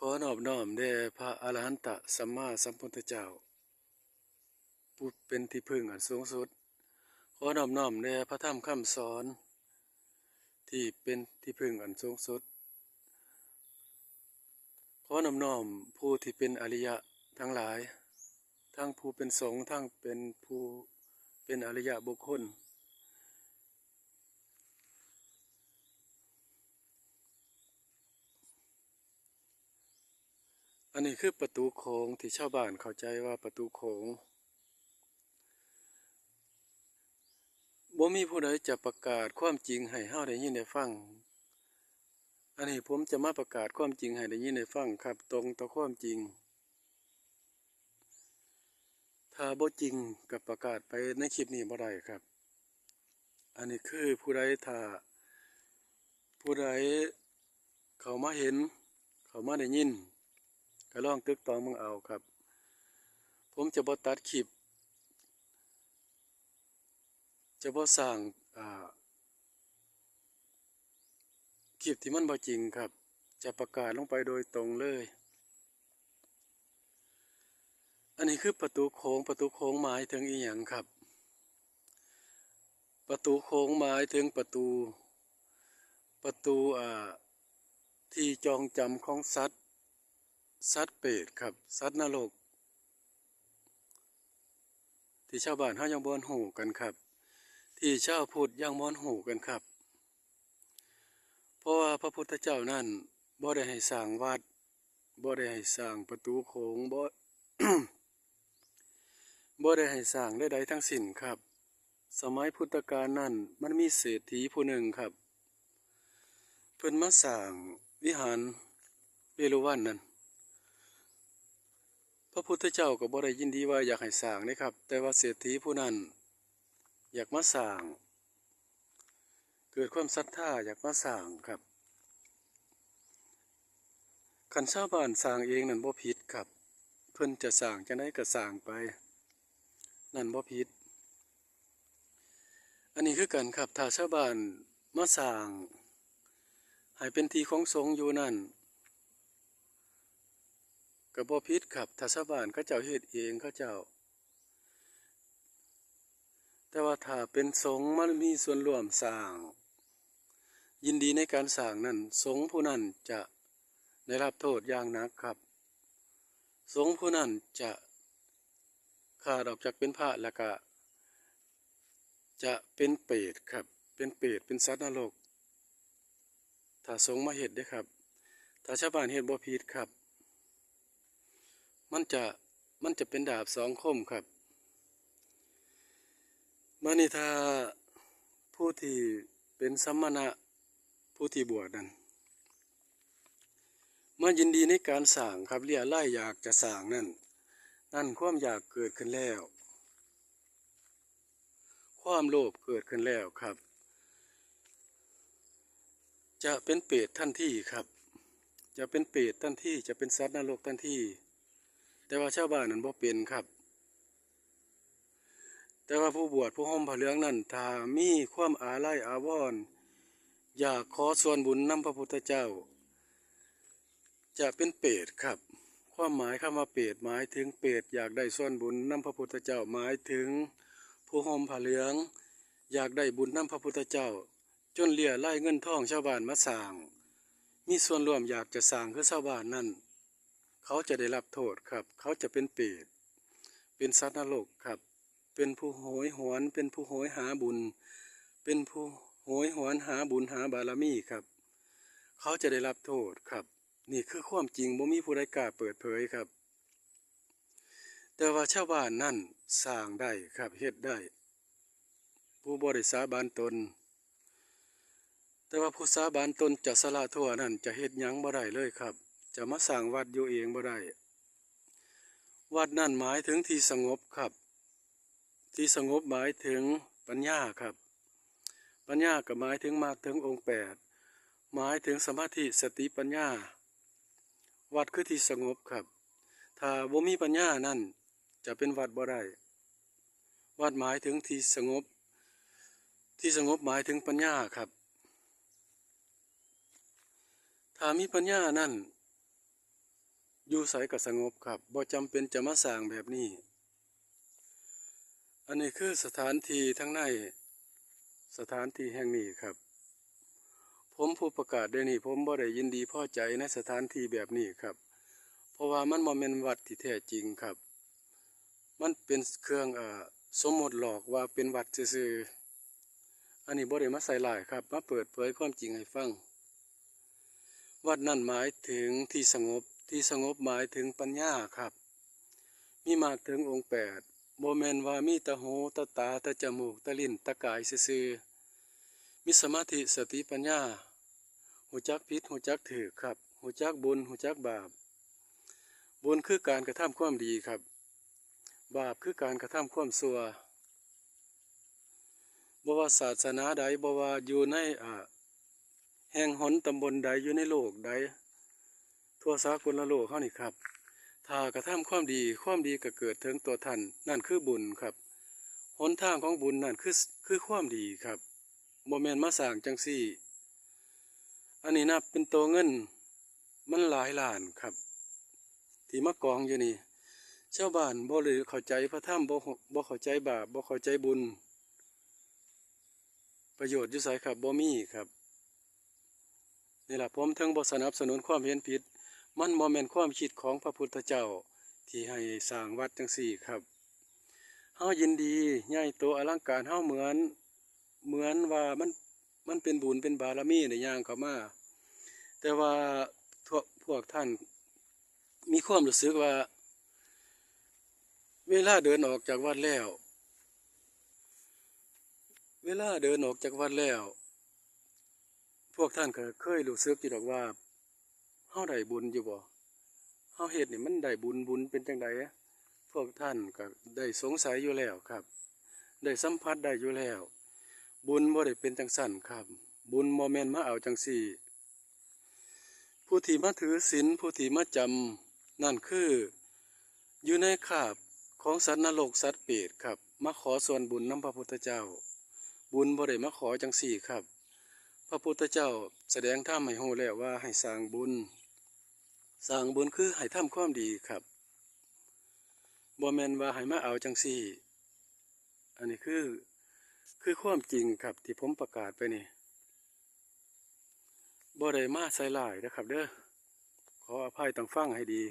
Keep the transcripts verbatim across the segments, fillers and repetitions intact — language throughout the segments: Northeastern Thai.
ขอนอบน้อมแด่พระอรหันตสัมมาสัมพุทธเจ้า ผู้เป็นที่พึ่งอันสูงสุด ขอนอบน้อมแด่พระธรรมคำสอน ที่เป็นที่พึ่งอันสูงสุด ขอนอบน้อมผู้ที่เป็นอริยะทั้งหลาย ทั้งผู้เป็นสงฆ์ ทั้งเป็นผู้เป็นอริยะบุคคล อันนี้คือประตูโขงที่ชาวบ้านเข้าใจว่าประตูโขง บ่มีผู้ใดจะประกาศความจริงให้เฮาได้ยินได้ฟัง อันนี้ผมจะมาประกาศความจริงให้ได้ยินได้ฟังครับ ตรงต่อความจริง ถ้าบ่จริงก็ประกาศไปในคลิปนี้บ่ได้ครับ อันนี้คือผู้ใดถ้า ผู้ใดเข้ามาเห็น เข้ามาได้ยิน ก็ลองตึกตองเบิ่งเอาครับ ผมจะบ่ตัดคลิป จะบ่สร้าง อ่า คลิปที่มันบ่จริงครับ จะประกาศลงไปโดยตรงเลย อันนี้คือประตูโขง ประตูโขงหมายถึงอีหยังครับ ประตูโขงหมายถึงประตู ประตู อ่า ที่จองจำของสัตว์ สัตว์เปรตครับ สัตว์นรก ที่ชาวบ้านเฮายังบ่ฮู้กันครับ ที่ชาวพุทธยังบ่ฮู้กันครับ เพราะว่าพระพุทธเจ้านั้นบ่ได้ให้สร้างวัด บ่ได้ให้สร้างประตูโขง บ่ บ่ได้ให้สร้างใดๆทั้งสิ้นครับ สมัยพุทธกาลนั้นมันมีเศรษฐีผู้หนึ่งครับ เพิ่นมาสร้างวิหารเวฬุวันนั้น พระพุทธเจ้าก็บ่ได้ยินดีว่าอยากให้สร้างเด้ครับ แต่ว่าเศรษฐีผู้นั้นอยากมาสร้าง เกิดความศรัทธาอยากมาสร้างครับ คันชาวบ้านสร้างเองนั่นบ่ผิดครับ เพิ่นจะสร้างจั่งใดก็สร้างไป นั่นบ่ผิด อันนี้คือกันครับ ถ้าชาวบ้านมาสร้างให้เป็นที่ของสงฆ์อยู่นั่น ก็บ่ผิดครับ ถ้าชาวบ้านเขาเจ้าเฮ็ดเองเขาเจ้า แต่ว่าถ้าเป็นสงฆ์มามีส่วนร่วมสร้าง ยินดีในการสร้างนั้น สงฆ์ผู้นั้นจะได้รับโทษอย่างหนักครับ สงฆ์ผู้นั้นจะขาดออกจากเป็นพระ แล้วก็จะเป็นเปรตครับ เป็นเปรต เป็นสัตว์นรก ถ้าสงฆ์มาเฮ็ดเด้อครับ ถ้าชาวบ้านเฮ็ดบ่ผิดครับ มันจะ มันจะเป็นดาบสองคมครับ มานี่ถ้าผู้ที่เป็นสมณะ ผู้ที่บวชนั่น มายินดีในการสร้างครับ เรี่ยไล่อยากจะสร้างนั่น นั่นความอยากเกิดขึ้นแล้ว ความโลภเกิดขึ้นแล้วครับ จะเป็นเปรตทันทีครับ จะเป็นเปรตทันที จะเป็นสัตว์นรกทันที แต่ว่าชาวบ้านนั้นบ่เป็นครับ แต่ว่าผู้บวชผู้ห่มผ้าเหลืองนั้น ถ้ามีความอาลัยอาวรณ์ อยากขอส่วนบุญนำพระพุทธเจ้า จะเป็นเปรตครับ ความหมายคำว่าเปรต หมายถึงเปรตอยากได้ส่วนบุญนำพระพุทธเจ้า หมายถึงผู้ห่มผ้าเหลือง อยากได้บุญนำพระพุทธเจ้า จนเรี่ยไล่เงินทองชาวบ้านมาสร้าง มีส่วนร่วมอยากจะสร้างคือชาวบ้านนั่น เขาจะได้รับโทษครับ เขาจะเป็นเปรต เป็นสัตว์นรกครับ เป็นผู้โหยหวน เป็นผู้โหยหาบุญ เป็นผู้โหยหวนหาบุญหาบารมีครับ เขาจะได้รับโทษครับ นี่คือความจริง บ่มีผู้ใดกล้าเปิดเผยครับ แต่ว่าชาวบ้านนั่นสร้างได้ครับ เฮ็ดได้ ผู้บ่ได้สาบานตน แต่ว่าผู้สาบานตนจะสละทั่วนั่นจะเฮ็ดหยังบ่ได้เลยครับ จะมาสร้างวัดอยู่เองบ่ได้ วัดนั่นหมายถึงที่สงบครับ ที่สงบหมายถึงปัญญาครับ ปัญญาก็หมายถึงมรรคถึงองค์แปด หมายถึงสมาธิ สติ ปัญญา วัดคือที่สงบครับ ถ้าบ่มีปัญญานั่นจะเป็นวัดบ่ได้ วัดหมายถึงที่สงบ ที่สงบหมายถึงปัญญาครับ ถ้ามีปัญญานั่น อยู่ไสก็สงบครับ บ่จำเป็นจะมาสร้างแบบนี้ อันนี้คือสถานที่ทางใน สถานที่แห่งนี้ครับ ผมผู้ประกาศเดี๋ยวนี้ ผมบ่ได้ยินดีพอใจในสถานที่แบบนี้ครับ เพราะว่ามันบ่แม่นวัดที่แท้จริงครับ มันเป็นเครื่อง เอ่อ สมมติหลอกว่าเป็นวัดซื่อๆ อันนี้บ่ได้มาใส่ร้ายครับ มาเปิดเผยความจริงให้ฟัง วัดนั่นหมายถึงที่สงบ ที่สงบหมายถึงปัญญาครับ มีมากถึงองค์แปด บ่แม่นว่ามีแต่หู แต่ตา แต่จมูก แต่ลิ้น แต่กายซื่อๆ มีสมาธิ สติ ปัญญา ฮู้จักผิด ฮู้จักถูกครับ ฮู้จักบุญ ฮู้จักบาป บุญคือการกระทำความดีครับ บาปคือการกระทำความชั่ว บ่ว่าศาสนาใด บ่ว่าอยู่ใน อ่า แห่งหนตำบลใด อยู่ในโลกใด ทั่วสากลโลกเฮานี่ครับ ถ้ากระทำความดี ความดีก็เกิดถึงตัวท่าน นั่นคือบุญครับ หนทางของบุญนั่นคือ คือความดีครับ บ่แม่นมาสร้างจั่งซี้ อันนี้นับเป็นตัวเงิน มันหลายล้านครับ ที่มากองอยู่นี่ ชาวบ้านบ่ได้เข้าใจพระธรรม บ่ บ่เข้าใจบาป บ่เข้าใจบุญ ประโยชน์อยู่ไสครับ บ่มีครับ นี่ล่ะ ผมถึงบ่สนับสนุนความเห็นผิด มันบ่แม่นความคิดของพระพุทธเจ้าที่ให้สร้างวัดจั่งซี้ครับ เฮายินดีใหญ่โตอลังการ เฮาเหมือน เหมือนว่ามัน มันเป็นบุญเป็นบารมีได้ย่างเข้ามา แต่ว่าพวก พวกท่านมีความรู้สึกว่า เวลาเดินออกจากวัดแล้ว เวลาเดินออกจากวัดแล้ว พวกท่านก็เคยรู้สึกอยู่ดอกว่า เฮาได้บุญอยู่บ่ เฮาเฮ็ดนี่มันได้บุญ บุญเป็นจั่งใด พวกท่านก็ได้สงสัยอยู่แล้วครับ ได้สัมผัสได้อยู่แล้ว บุญบ่ได้เป็นจั่งซั้นครับ บุญบ่แม่นมาเอาจั่งซี้ ผู้ที่มาถือศีล ผู้ที่มาจำ นั่นคือ อยู่ในคราบของสัตว์นรกสัตว์เปรตครับ มาขอส่วนบุญนำพระพุทธเจ้า บุญบ่ได้มาขอจั่งซี้ครับ พระพุทธเจ้าแสดงธรรมให้ฮู้แล้วว่าให้สร้างบุญ สร้างบุญคือให้ทำความดีครับ บ่แม่นว่าให้มาเอาจั่งซี้ อันนี้คือ คือความจริงครับ ที่ผมประกาศไปนี่ บ่ได้มาใส่ร้ายนะครับเด้อ ขออภัย ต้องฟังให้ดี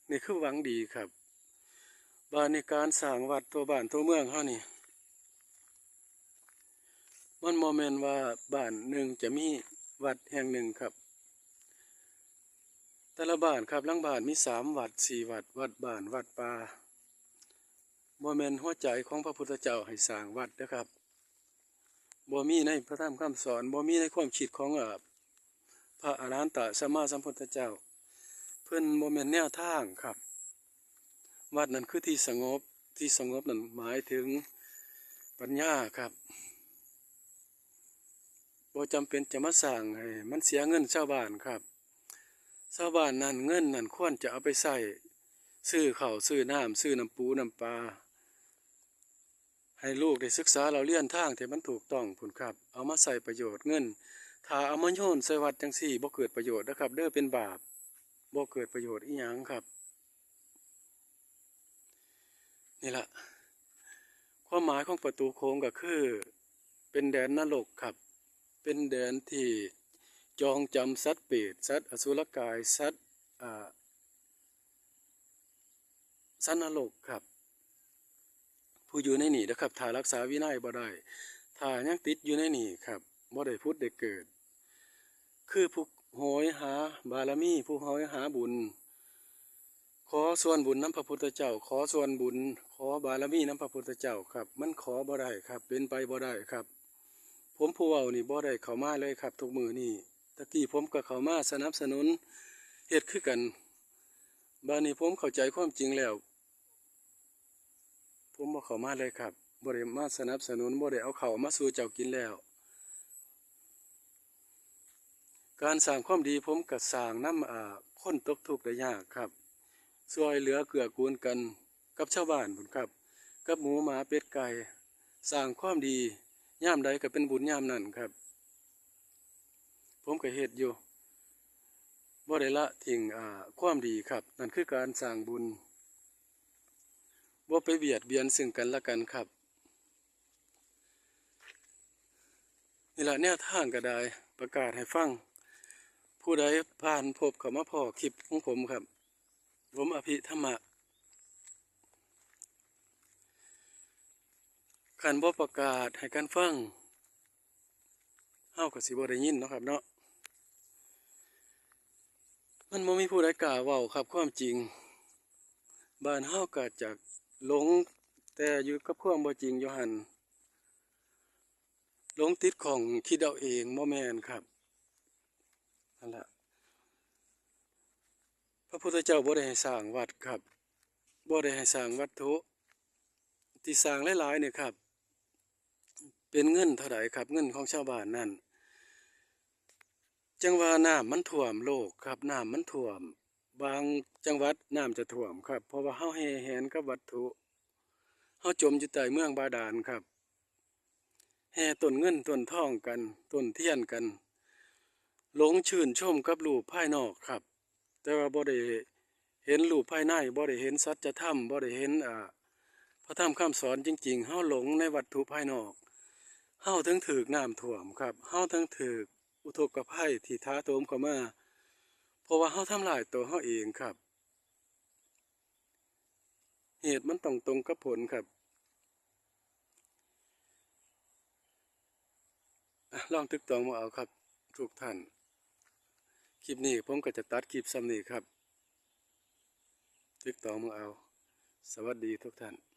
นี่คือหวังดีครับ บาดนี้การสร้างวัดทั่วบ้านทั่วเมืองเฮานี่ มันบ่แม่นว่าบ้านหนึ่งจะมีวัดแห่งหนึ่งครับ แต่ละบ้านครับ ลางบ้านมีสามวัด สี่วัด วัดบ้าน วัดป่า บ่แม่นหัวใจของพระพุทธเจ้าให้สร้างวัดเด้อครับ บ่มีในพระธรรมคำสอน บ่มีในความคิดของ เอ่อ พระอรหันตสัมมาสัมพุทธเจ้า เพิ่นบ่แม่นแนวทางครับ วัดนั่นคือที่สงบ ที่สงบนั่นหมายถึงปัญญาครับ บ่จำเป็นจะมาสร้างให้มันเสียเงินชาวบ้านครับ ชาวบ้านนั่น เงินนั่นควรจะเอาไปใช้ซื้อข้าว ซื้อน้ำ ซื้อน้ำปูน้ำปลา ให้ลูกได้ศึกษาเล่าเรียนทางที่มันถูกต้องพู้นครับ เอามาใช้ประโยชน์เงิน ถ้าเอามาโยนใส่วัดจั่งซี้ บ่เกิดประโยชน์นะครับเด้อ เป็นบาป บ่เกิดประโยชน์อิหยังครับ นี่ล่ะ ความหมายของประตูโค้งก็คือ เป็นแดนนรกครับ เป็นแดนที่จองจำสัตว์เปรต สัตว์อสุรกาย สัตว์ อ่า สัตว์นรกครับ ผู้อยู่ในนี่นะครับ ถ้ารักษาวินัยบ่ได้ ถ้ายังติดอยู่ในนี่ครับ บ่ได้ผุดได้เกิด คือผู้โหยหาบารมี ผู้โหยหาบุญ ขอส่วนบุญนำพระพุทธเจ้า ขอส่วนบุญ ขอบารมีนำพระพุทธเจ้าครับ มันขอบ่ได้ครับ เป็นไปบ่ได้ครับ ผมผู้เว้านี่บ่ได้เข้ามาเลยครับ ทุกมื้อนี้ ตะกี้ผมก็เข้ามาสนับสนุน เฮ็ดคือกัน บาดนี้ผมเข้าใจความจริงแล้ว ผมบ่เข้ามาเลยครับ บ่ได้มาสนับสนุน บ่ได้เอาข้าวมาสู่เจ้ากินแล้ว การสร้างความดีผมก็สร้างนำ อ่า คนตกทุกข์ได้ยากครับ ช่วยเหลือเกื้อกูลกันกับชาวบ้านพู้นครับ กับหมูหมาเป็ดไก่ สร้างความดียามใดก็เป็นบุญยามนั้นครับ ผมก็เฮ็ดอยู่ บ่ได้ละทิ้ง อ่า ความดีครับ นั่นคือการสร้างบุญ บ่ไปเบียดเบียนซึ่งกันและกันครับ นี่ละแนวทางก็ได้ ประกาศให้ฟัง ผู้ใดผ่านพบเข้ามาพ้อคลิปของผมครับ ผมอภิธรรมะ คันบ่ประกาศให้กันฟัง เฮาก็สิบ่ได้ยินเนาะครับเนาะ มันบ่มีผู้ใดกล้าเว้าครับ ความจริง บ้านเฮาก็จักหลงแต่อยู่กับความบ่จริงอยู่หั่น หลงติดข้องคิดเอาเอง บ่แม่นครับ นั่นล่ะ พระพุทธเจ้าบ่ได้ให้สร้างวัดครับ บ่ได้ให้สร้างวัตถุ ที่สร้างหลายๆนี่ครับ เป็นเงินเท่าใดครับ เงินของชาวบ้านนั่น จั่งว่าน้ำมันท่วมโลกครับ น้ำมันท่วม บางจังหวัดน้ำจะท่วมครับ เพราะว่าเฮาแห่แหนกับวัตถุ เฮาจมอยู่ใต้เมืองบาดาลครับ แห่ต้นเงินต้นทองกัน ต้นเทียนกัน หลงชื่นชมกับรูปภายนอกครับ แต่ว่าบ่ได้เห็นรูปภายใน บ่ได้เห็นสัจธรรม บ่ได้เห็น อ่า พระธรรมคำสอนจริงๆ เฮาหลงในวัตถุภายนอก เฮาถึงถูกน้ำท่วมครับ เฮาถึงถูกอุทกภัยที่ถาโถมเข้ามา เพราะว่าเฮาทำลายตัวเฮาเองครับ เหตุมันต้องตรงกับผลครับ อ่ะ ลองตึกตองมาเอาครับ ทุกท่าน คลิปนี้ผมก็จะตัดคลิปส่ำนี้ครับ ตึกตองมาเอา สวัสดีทุกท่าน